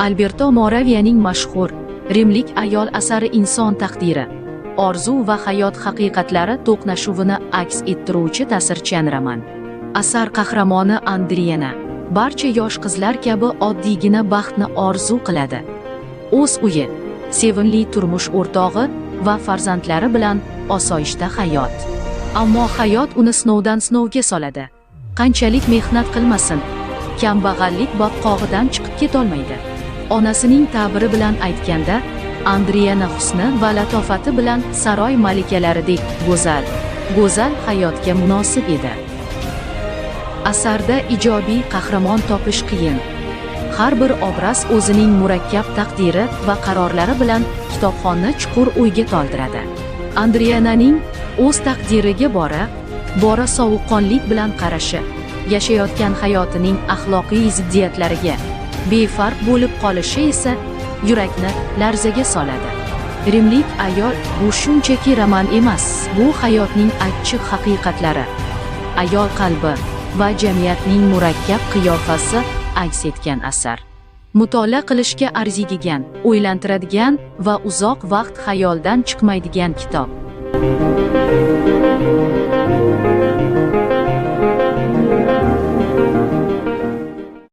Alberto Moraviyaning mashhur "Rimlik ayol" asari inson taqdiri, orzu va hayot haqiqatlari to'qnashuvini aks ettiruvchi ta'sirchan roman. Asar qahramoni Andriana barcha yosh qizlar kabi oddiygina baxtni orzu qiladi. O'z uyi, sevimli turmush o'rtog'i va farzandlari bilan osoyishta hayot. Ammo hayot uni sinovdan sinovga soladi. Qanchalik mehnat qilmasin, kambag'allik botqog'idan chiqib ketolmaydi. Onasining ta'biri bilan aytganda, Andriana husni va latofati bilan saroy malikalaridek go'zal, go'zal hayotga munosib edi. Asarda ijobiy qahramon topish qiyin. Har bir obraz o'zining murakkab taqdiri va qarorlari bilan kitobxonni chuqur o'yga toldiradi. Andriananing o'z taqdiriga bora bora sovuqqonlik bilan qarashi, yashayotgan hayotining axloqiy ziddiyatlariga befarq bo'lib qolishi esa yurakni larzaga soladi. "Rimlik ayol" bu shunchaki roman emas, bu hayotning achchiq haqiqatlari, ayol qalbi va jamiyatning murakkab qiyofasi aks etgan asar. Mutolaa qilishga arziydigan, o'ylantiradigan va uzoq vaqt xayoldan chiqmaydigan kitob.